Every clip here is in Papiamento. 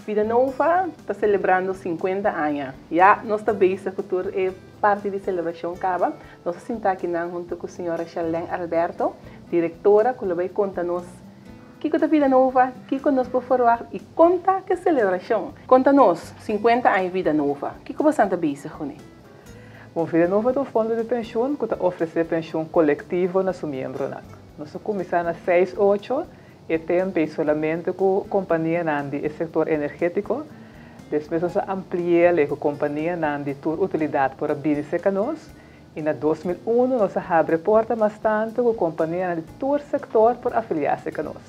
Vidanova ta selebrando 50 aña. Ya nos ta bezig ku tur e parti di selebrashon kaba. Nos a sinta akinan huntu ku señora Charlene Alberto, direktora, ku lo bai konta nos kiko ta Vidanova, kiko nos por ferwagt i kon ta ku e selebrashon. Konta nos, 50 aña Vidanova, kiko boso ta bezig kuné? Bon, Vidanova ta un fondo di penshun ku ta ofresé penshun kolektivo na su miembronan. Nos a kuminsá na seis ocho. E tempu ei solamente ku kompanianan di e sektor energétiko. Despues nos a ampli'el ku kompanianan di tur utilidat por a bini serka nos i na 2001 nos a habri e porta mas tantu ku kompanianan di tur sektor por afiliá serka nos.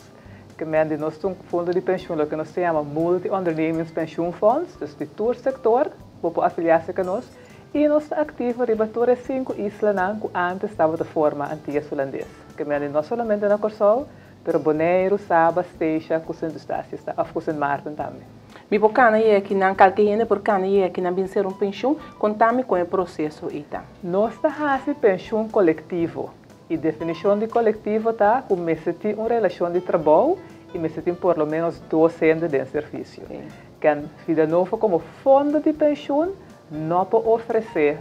Ke men di nos ta un fondo di penshun loke nos ta yama multi-ondernemingspensioenfonds, dus di tur sektor bo por afiliá serka nos i nos ta aktivo riba tur e sinku islanan ku ántes tabata forma Antias Hulandes. Ke men di no solamente na Kòrsou, Pero Boneiru, Saba, Statia ku Sint Eustatius ta, òf ku Sint Maarten tambe. Mi por kana yega kinan, kalke hende por kana yega kinan bin ser un penshun? Konta mi kon e proseso ei ta. Nos ta hasi penshun kolektivo. E definishon di kolektivo ta ku mester tin un relashon di trabou i mester tin por lo ménos dos hende den servisio. Ken Vidanova komo fondo di penshun no por ofresé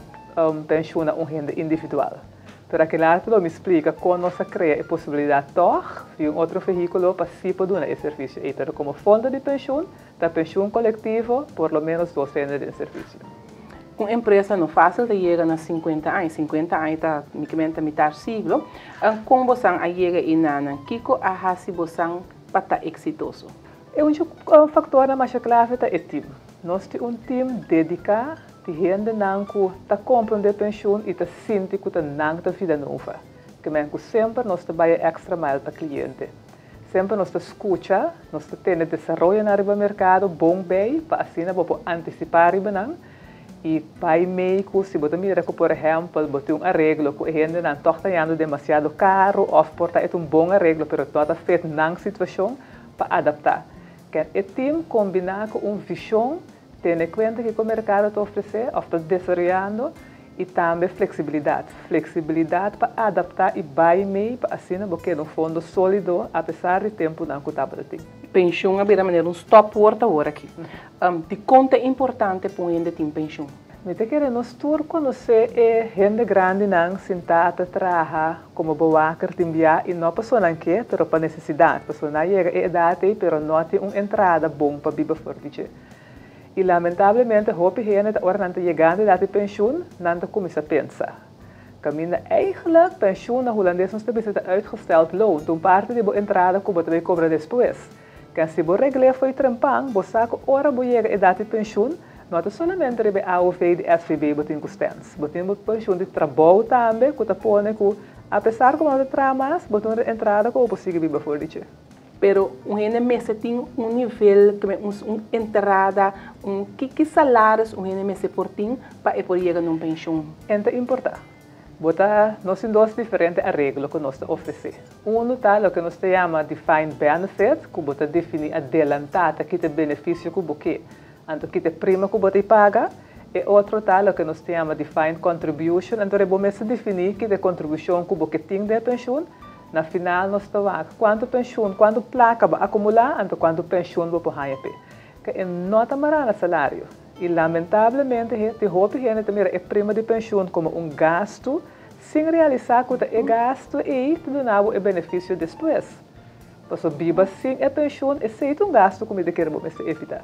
penshun na un hende individual. Pero aki later lo mi splika kon nos a krea e posibilidat tòg via un otro vehíkulo pa sí por duna e servisio ei. Pero komo fondo di penshun, ta penshun kolektivo, por lo ménos dos hende den servisio. Un empresa no fásil ta yega na 50 aña. 50 aña ta mikamente mitar siglo. Kon bosan a yega einanan? Kiko a hasi bosan pa ta eksitoso? E un faktornan masha klave ta e tim. Nos tin un tim dediká. Di hendenan ku ta komprondé penshun i ta sinti ku ta nan ta Vidanova. Ke men ku semper nos ta bai e extra mile pa kliente. Semper nos ta skucha, nos ta tene desaroyonan riba merkado bon bei pa asina bo por antisipá riba nan i bai mei ku si bo ta mira ku por ehèmpel bo tin un areglo ku e hendenan tòg ta yando demasiado karu òf por ta e ta un bon areglo pero no ta fit nan situashon pa adaptá. Ken e tim kombiná ku un vishon. Tene kuenta kiko merkado ta ofresé òf ta desaroyando i tambe fleksibilidat. Fleksibilidat pa adaptá i bai mei pa asina bo keda un fondo sólido apesar di tempunan ku tabata tin. Penshun a bira manera un stopwoord awor aki. Dikon ta importante pa un hende tin penshun? Mi ta kere nos tur konosé e hende grandinan sintá ta traha komo bewaker tin bia i no pasobra nan ke pero pa nesesidat, pasobra nan a yega e edat ei pero no tin un entrada bon pa biba for di dje. I lamentablemente hopi hende ta ora nan ta yegando edat di penshun, nan ta kuminsá pensa. Kaminda eigenlijk penshun na hulandes nos ta bisa ta uitgesteld loon, ta un parti di bo entrada ku bo ta bai kobra despues. Ken si bo regl'é fo'i trempan, bo sa ku ora bo yega edat di penshun, no ta solamente riba e AOV di SVB bo tin ku stens. Bo tin bo penshun di trabou tambe ku ta pone ku apesar ku bo no ta traha mas, bo tin un entrada ku bo por sigui biba for di dje. Pero un hende mester tin un nivel, un un entrada, un ki ki salaris un hende mester por tin pa e por yega na un penshun? En ta importá. Bo ta, nos tin dos diferente areglo ku nos ta ofresé. Unu ta loke nos ta yama defined benefit, ku bo ta definí adelantá ta kita benefisio ku bo ke, anto kita prima ku bo ta paga. E otro ta loke nos ta yama defined contribution, anto bo mester definí kita kontribushon ku bo ke tin den e penshun. Na final nos ta wak kuantu penshun, kuantu plaka bo akumulá, anto kuantu penshun bo por haña p'e. Ke e no ta mará na salario. I lamentablemente he tin hopi hende ta mira e prima di penshun komo un gastu sin realisá ku ta e gastu ei ta duna bo e benefisio despues. Pasobra biba sin e penshun esei ta un gastu ku mi ta kere bo mester evitá.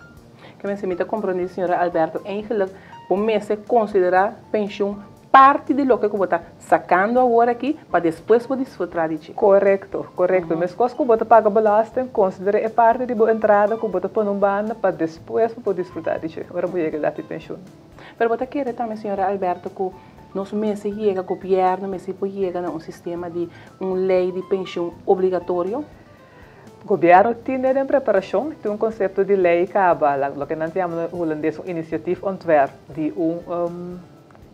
Ke mester mi ta komprondé señora Alberto, eigenlijk bo mester konsiderá penshun parti di loke ku bo ta sakando awor aki pa despues bo disfrutá di dje. Korekto, korekto. Meskos ku bo ta paga belasting, konsiderá e parti di bo entrada ku bo ta pone un banda pa despues bo por disfrutá di dje, ora bo yega edat di penshun. Pero bo ta kere tambe, señora Alberto, ku nos mester yega, gobièrnu mester por yega na un sistema di un lei di penshun obligatorio? Gobièrnu tin den preparashon, tin un konsepto di lei kaba, loke nan ta yama na hulandes un initiatiefontwerp di un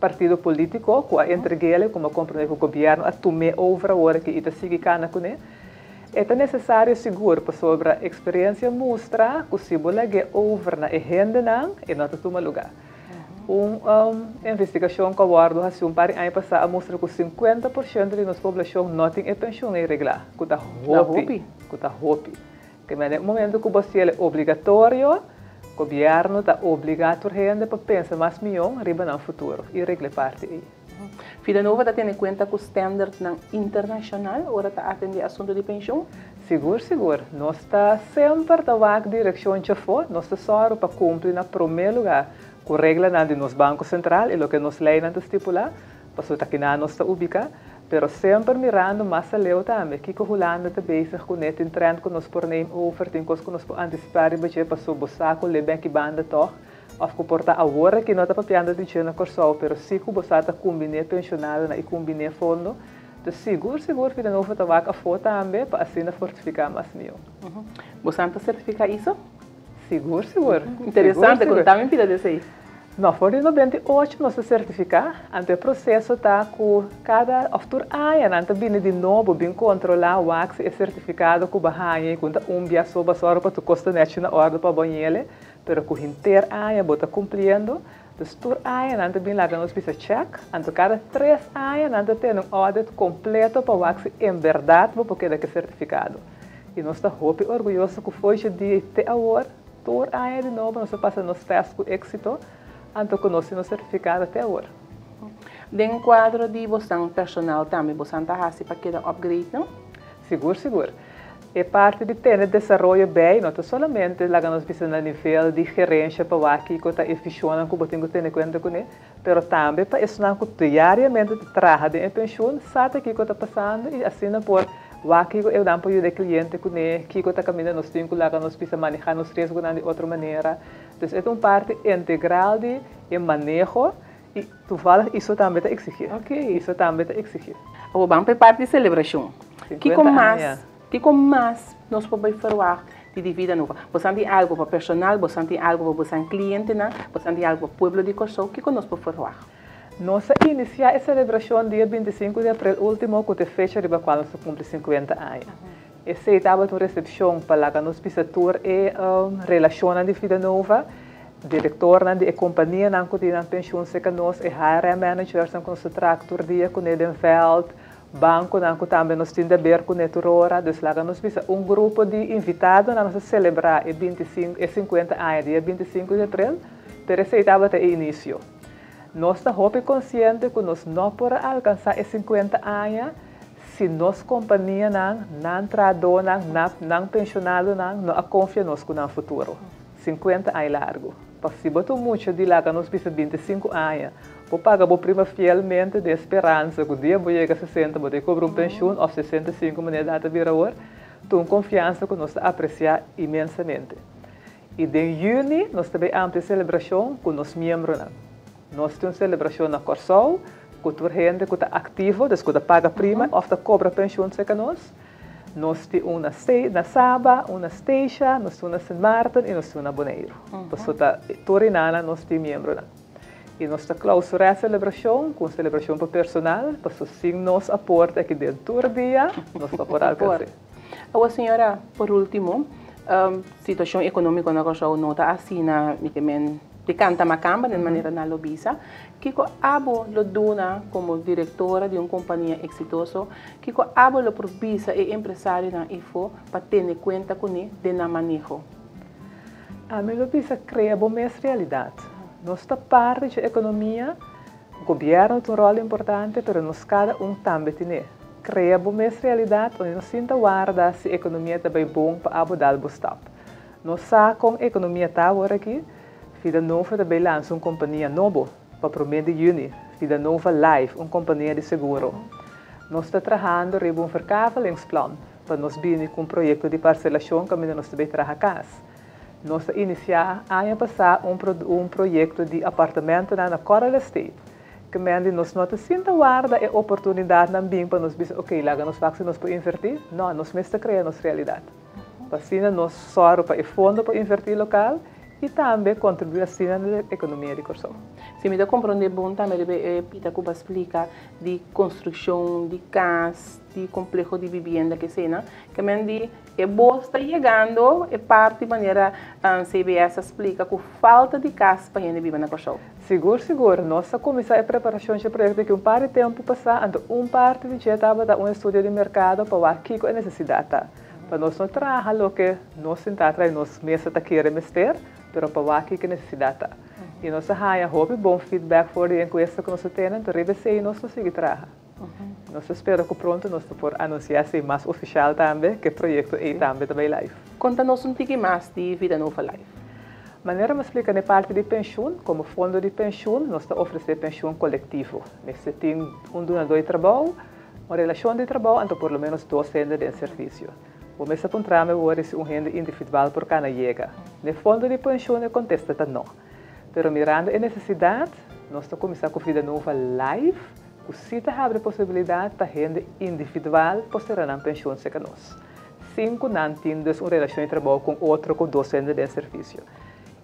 partido polítiko ku a entreg'é komo kompromé ku gobièrnu a tum'é over awor aki i ta sigui kana kuné. E ta nesesario sigur pasobra eksperensia mustra ku si bo lag'é over na e hendenan e no ta tuma lugá. Un investigashon ku a wòrdu hasi un par di aña pasá a mustra ku 50% di nos poblashon no tin e penshun ei reglá, ku ta hopi, ku ta hopi. Ke mende un momento ku bo hasiel e obligatorio. Gobièrnu ta obligá tur hende pa pensa mas mihó riba nan futuro i regla e parti ei. Vidanova ta tene kuenta ku standardnan internashonal ora ta atendé asuntu di penshun? Sigur, sigur. Nos ta semper ta wak direkshon djafó. Nos ta sòru pa kumpli na promé lugá ku reglanan di nos Banko Sentral i loke nos leinan ta stipulá, pasobra ta kinan nos ta ubiká. Pero semper mirando mas aleu tambe, kiko Hulanda ta bezig kuné, tin trend ku nos por neem over, tin kos ku nos por antisipá riba dje pasobra bo sa ku lebe aki banda tòg, òf ku por ta awor aki no ta papiando di dje na Kòrsou, pero si ku bo sa ta kumbiné penshonadonan i kumbiné fondo. Dus sigur sigur Vidanova ta wak afó tambe pa asina fortifiká mas mihó. Bosan ta sertifiká iso? Sigur, sigur. Interesante, kontá mi pida di esei. No, for di 98 nos ta sertifiká, anto e proseso ta ku kada òf tur aña nan ta bini di nobo bin kontrolá wak si e sertifikado ku bo a haña i ku ta un bia so bo a sòru pa tur kos ta nèchi na òrdu pa bo ñele, pero ku henter aña bo ta kumpliendo. Dus tur aña nan ta bin laga nos bisa chèk, anto kada tres aña nan ta tene un audit kompleto pa wak si en bèrdat bo por keda ku e sertifikado. I nos ta hopi orguyoso ku for dje dia i te awor, tur aña di nobo nos a pasa nos tèst ku éksito, anto ku nos tin nos sertifikado te awor. Den kuadro di bosan personal tambe bosan ta hasi pa keda upgrade no? Sigur sigur. E parti di tene desaroyo bei no ta solamente laga nos bisa na nivel di gerensha pa wak kiko ta e vishonnan ku bo tin ku tene kuenta kuné, pero tambe pa esnan ku diariamente ta traha den e penshun sa ta kiko ta pasando i asina por wak kiko e nan por yuda e kliente kuné, kiko ta kaminda nos tin ku laga nos bisa manehá nos riesgonan di otro manera. Dus e ta un parti integral di e maneho i toevallig iso tambe ta eksigí. Iso tambe ta eksigí. Awor ban pa e parti di selebrashon. Kiko mas, kiko mas nos por bai ferwagt di di Vidanova? Bosan tin algu pa personal, bosan tin algu pa bosan klientenan, bosan tin algu pa pueblo di Kòrsou, kiko nos por ferwagt? Nos a inisiá e selebrashon dia 25 di aprel último ku ta e fecha riba kual nos ta kumpli 50 aña. Esei tabata un resepshon pa laga nos bisa tur e relashonnan di Vidanova, direktornan di e kompanianan ku tin nan penshun serka nos, e HRM managersnan ku nos ta traha tur dia kuné den vèlt, Banconan cu tambe nos tin deber cu ne tur ora, dus laga nos bisa un grupo di invitadonan nos a celebra e 25, e 50 aña dia 25 di april, pero esey tabata e inicio. Nos ta hopi consciente cu nos no por a alcansa e 50 aña si nos companianan, nan trahadornan, na nan pensionadonan no a confia nos cu nan futuro. 50 aña largo. Pa si bo ta un mucha di laga nos bisa 25 aña, bo paga bo prima fielmente den speransa ku dia bo yega 60 bo ta e kobra un penshun òf 65 manera edat ta bira awor, ta un konfiansa ku nos ta apresiá inmensamente. I den yüni nos ta bai amplia selebrashon ku nos miembronan. Nos tin un selebrashon na Kòrsou ku tur hende ku ta aktivo, dus ku ta paga prima òf ta kobra penshun serka nos. Nos tin un na na Saba, un na Statia, nos tin un na Sint Maarten i nos tin un na Boneiru. Pasobra ta tur inana nos tin miembronan. I nos ta klausurá e selebrashon ku un selebrashon pa personal, pasobra sin nos aporte aki den tur dia, nos no por alkans'é. Awor señora, por último, situashon ekonómiko na Kòrsou no ta asina, mi ke men di kanta makamba den manera nan lo bisa. Kiko abo lo duna komo direktora di un kompania eksitoso? Kiko abo lo por bisa e empresarionan efo pa tene kuenta kuné den nan maneho? Ami lo bisa krea bo mes realidat. Nos ta parti dje ekonomia, gobièrnu ta un ròl importante, pero nos kada un tambe tine. Krea bo mes realidat unda no sinta warda si ekonomia ta bai bon pa abo dal bo stap. Nos sa kon ekonomia ta awor aki, Vidanova ta bai lansa un kompania nobo pa promé di yüni, Vidanova Life, un kompania di seguro. Nos ta trahando riba un verkavelingsplan pa nos bini ku un proyekto di parselashon kaminda nos ta bai traha kas. Nos a inisiá aña pasá un un proyekto di apartamentonan na Coral Estate. Ke men di nos no ta sinta warda e oportunidatnan bin pa nos bisa okey laga nos wak si nos por invertí. No, nos mes ta krea nos realidat. Pa asina nos sòru pa e fondo pa invertí lokal i tambe kontribuí asina na ekonomia di Kòrsou. Si mi ta komprondé bon tambe riba e pita ku bo a splika di konstrukshon di kas, di kompleho di bibienda keseinan, ke men di e bos ta yegando e parti manera CBS a splika ku falta di kas pa hende biba na Kòrsou. Sigur sigur, nos a kuminsá e preparashon dje proyekto aki un par di tempu pasá, anto un parti di dje tabata un estudio di merkado pa wak kiko e nesesidat ta. Pa nos no traha loke nos sinta traha nos mes ta kere mester, pero pa wak kiko nesesidat ta. I nos a haña hopi bon feedback for di enkuesta ku nos a tene, anto riba esei nos lo sigui traha. Nos ta spera ku pronto nos ta por anunsiá esei mas ofishal tambe, ku e proyekto ei tambe ta bai live. Konta nos un tiki mas di Vida Nova Life. Manera mi a splika na e parti di penshun, komo fondo di penshun nos ta ofresé penshun kolektivo. Mester tin un dunadó di trabou, un relashon di trabou anto por lo ménos dos hende den servisio. Bo mester puntra mi awor si un hende individual por kana yega na e fondo di penshun, e kontesta ta no. Pero mirando e nesesidat, nos ta kuminsá ku Vida Nova Life ku sí ta habri posibilidat pa hende individual por sera nan penshun serka nos, sin ku nan tin dus un relashon di trabou ku un otro ku dos hende den servisio.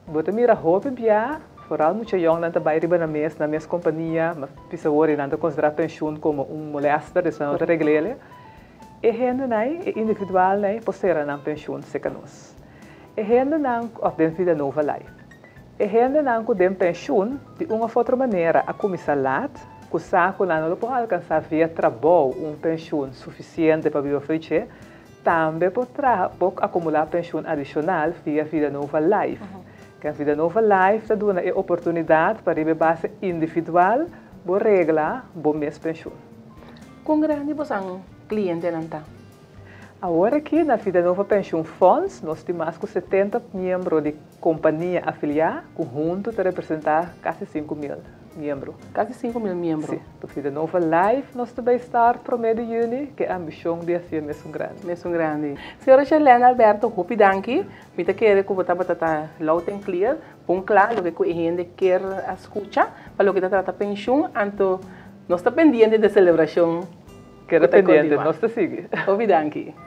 Bo ta mira hopi bia, foral mucha yòngnan ta bai riba nan mes, nan mes kompania, ma bisa awor i nan ta konsiderá penshun komo un molèster, dus nan no ta regl'el. E hendenan ei, e individualnan ei por sera nan penshun serka nos. E hendenan ku, òf den Vida Nova Life. E hendenan ku den penshun, di un òf otro manera a kuminsá lat, ku sa ku nan no lo por alkansá via trabou un penshun sufisiente pa biba for dje, Tambe por traha por akumulá penshun adishonal via Vida Nova Life. Ken Vida Nova Life ta duna e oportunidat pa riba e base individual bo regla bo mes penshun. Kon grandi bosan klientenan ta? Awor aki na Vida Nova Penshun Fonds nos tin mas ku 70 miembro di kompania afiliá ku huntu ta representá kasi 5000 miembro. Kasi 5000 miembro. Sí. Pa Vida Nova Life nos ta bay start prome di juni ku e ambishon di hasié mesun grandi. Mesun grandi. Señora Sherlene Alberto, hopi danki. Mi ta kere ku bo tabata ta loud and clear, bon kla loke ku e hende kier a skucha pa loke ta trata penshun. Anto nos ta pendiente di e selebrashon Keda ku ta pendiente, kontinua. nos ta sigui. Hopi danki.